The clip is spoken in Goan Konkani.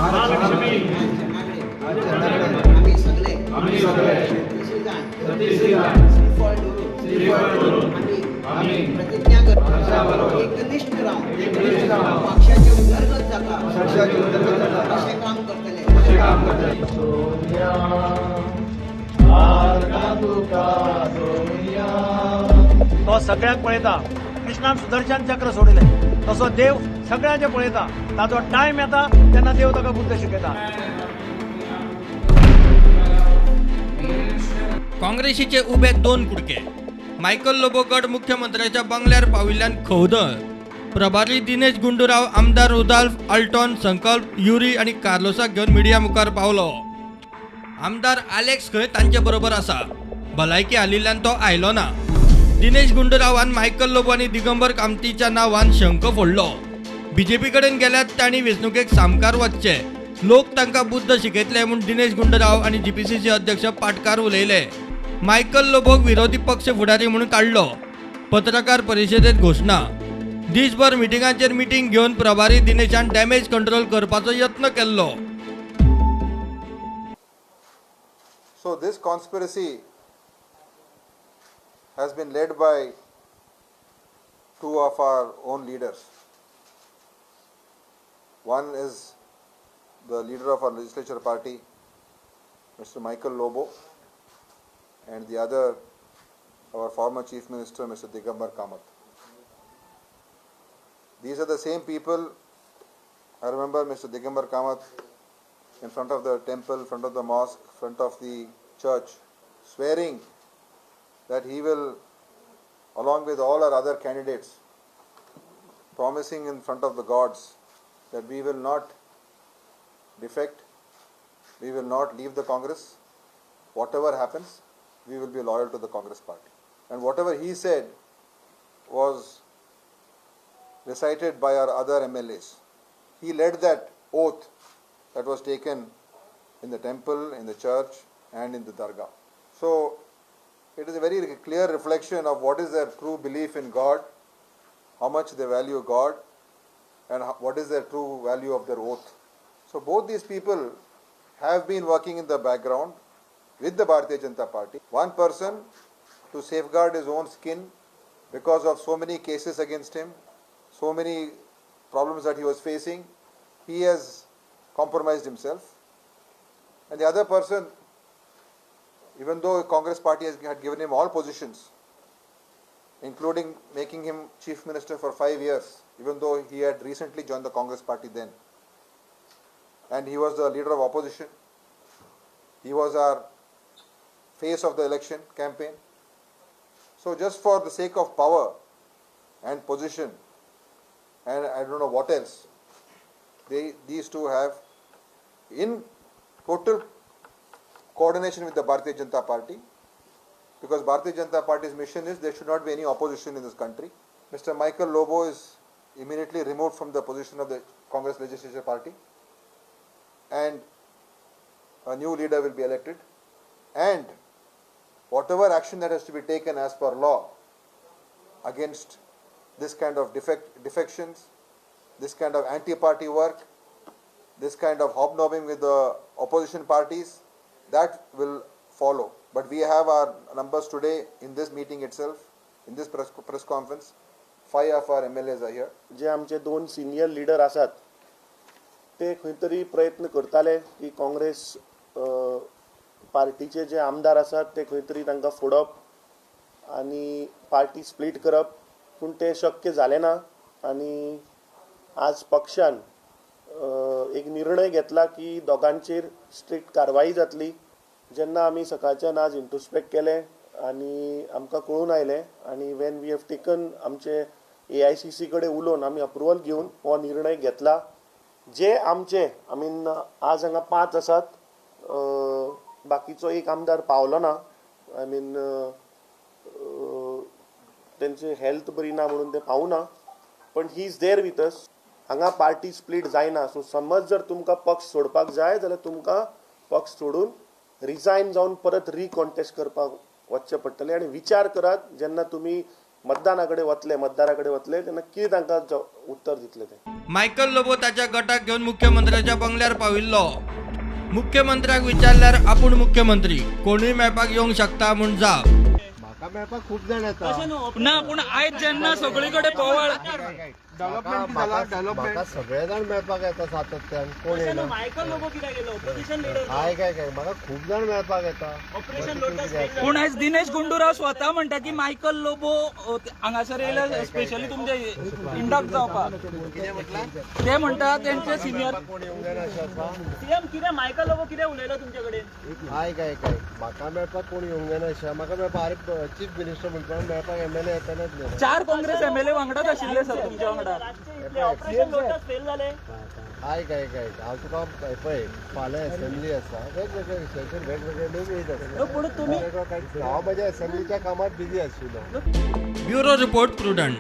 महालक्ष्मी आमी सगळे आमी सगळे 33 जाण श्रीफळ श्रीफळ धरून धरून आमी आमी आमी प्रतिज्ञा करता पक्षाबरोबर एकनिष्ठ रावन एकनिष्ठ रावन पक्षाची उदरगत जाता पक्षाची उदरगत जाता अशें काम करतले. अशें काम करतले. तो सगळ्यांक पळयता. कृष्णान सुदर्शन चक्र सोडिलें तसो देव सगळ्यांचे पळयता. ताजो टायम येता तेन्ना देव ताका बुद्ध शिकयता. काँग्रेसीचे उबे दोन कुडके. मायकल लोबो गट मुख्यमंत्र्याच्या बंगल्यार पाविल्ल्यान खवदळ. प्रभारी दिनेश गुंडूराव, आमदार रुदाल्फ अल्टॉन, संकल्प युरी आनी कार्लोसाक घेवन मिडिया मुखार पावलो. आमदार आलेक्स खंय तांचे बरोबर आसा. भलायकी हालिल्ल्यान तो आयलो ना. दिनेश गुंडूरावान मायकल लोबो आनी दिगंबर कामतीच्या नांवान शंख फोडलो. बीजेपी कडेन गेल्यार तांणी वेंचणुकेक सामकार वचचे, लोक तांकां बुद्द शिकयतले म्हूण दिनेश गुंडूराव आनी जीपीसीसी अध्यक्ष पाटकार उलयले. मायकल लोबोक विरोधी पक्ष फुडारी म्हणून काडलो. पत्रकार परिशदेत घोशणा. दीसभर मिटिंगांचेर मिटींग घेवन प्रभारी दिनेशान डॅमेज कंट्रोल करपाचो यत्न केल्लो. So this conspiracy has been led by two of our own leaders. One is the leader of our legislature party, Mr. Michael Lobo, and the other, our former Chief Minister, Mr. Digambar Kamath. These are the same people. I remember Mr. Digambar Kamath in front of the temple, in front of the mosque, in front of the church, swearing that he will, along with all our other candidates, promising in front of the gods that we will not defect, we will not leave the Congress. Whatever happens, we will be loyal to the Congress party. And whatever he said was recited by our other MLAs. He led that oath that was taken in the temple, in the church, and in the dargah. So it is a very clear reflection of what is their true belief in God, how much they value God, and what is their true value of their oath. So both these people have been working in the background with the Bharatiya Janata Party. One person to safeguard his own skin because of so many cases against him, so many problems that he was facing, he has compromised himself. And the other person, even though the Congress party had given him all positions, including making him chief minister for 5 years, even though he had recently joined the Congress party then. And he was the leader of opposition. He was our face of the election campaign. So just for the sake of power and position, and I don't know what else, these two have, in total coordination with the Bharatiya Janata Party, because Bharatiya Janata Party's mission is there should not be any opposition in this country. Mr. Michael Lobo is immediately removed from the position of the Congress Legislature Party, and a new leader will be elected, and whatever action that has to be taken as per law against this kind of defections, this kind of anti-party work, this kind of hobnobbing with the opposition parties, that will follow. But we have our numbers today in this meeting itself, in this press conference, 5 of our MLAs are here. जे आमचे दोन सिनियर लिडर आसात ते खंय तरी प्रयत्न करताले की काँग्रेस पार्टीचे जे आमदार आसात ते खंय तरी तांकां फोडप आनी पार्टी स्प्लीट करप, पूण तें शक्य जालें ना. आनी आज पक्षान एक निर्णय घेतला की दोगांचेर स्ट्रिक्ट कारवाई जातली. जेन्ना आमी सकाळच्यान आज इंट्रोस्पेक्ट केलें आनी आमकां कळून आयलें आनी when we have taken आमचे AICC कडेन उलोवन आमी अप्रुवल घेवन हो निर्णय घेतला. जे आमचे I mean आज हांगा 5 आसात, बाकीचो एक आमदार पावलो ना, I mean तेंचे हेल्थ बरी ना म्हणून ते पावना, पण he is there with us. हांगा पार्टी स्प्लीट जायना. सो समज जर तुमकां पक्ष सोडपाक जाय जाल्यार तुमकां पक्ष सोडून रिजायन जावन परत रिकॉन्टेस्ट करपाक वचचें पडटलें. आनी विचार करात जेन्ना तुमी मतदाना कडेन वतले, मतदारा कडेन वतले तेन्ना कितें तांकां उत्तर दितले ते. मायकल लोबो ताच्या गटाक घेवन मुख्यमंत्र्याच्या बंगल्यार पाविल्लो. मुख्यमंत्र्याक विचारल्यार आपूण मुख्यमंत्री, कोणूय मेळपाक येवंक शकता म्हूण जाप. म्हाका मेळपाक खूब जाण येता. ना, पूण आयज जेन्ना सगळे कडेन बोवाळ म्हाका सगळे जाण मेळपाक येता सातत्यान. कोण येना? मायकल लोबो कित्याक गेलो? Opposition leader. काय काय काय म्हाका खूब जाण मेळपाक येता. Operation lotus fail. पूण आयज दिनेश गुंडूराव स्वता म्हणटा की मायकल लोबो हांगासर येयले स्पेशली तुमचे इंडक्ट जावपाक. ते म्हणटा तेंचे सिनियर. कोण येवंक जायना अशें आसा? सीएम, कितें मायकल लोबो कितें उलयलो तुमचे कडेन? काय काय काय म्हाका मेळपाक कोण येवंक जायना अशें. म्हाका मेळपाक, अरे, चीफ मिनिस्टर म्हणटा, मेळपाक एमएलए येतालेच न्ही. चार काँग्रेस एमएलए वांगडाच आशिल्ले सर तुमच्या वांगडा. ऑपरेशन लोटस फेल जालें. काय काय काय हांव तुका पळय, फाल्यां असेंब्ली आसा. वेगवेगळ्या विशयाचेर वेगवेगळे लोक येयत आसता. पूण तुमी हांव म्हज्या असेंब्लीच्या कामात बिजी आशिल्लो. Bureau report, Prudent.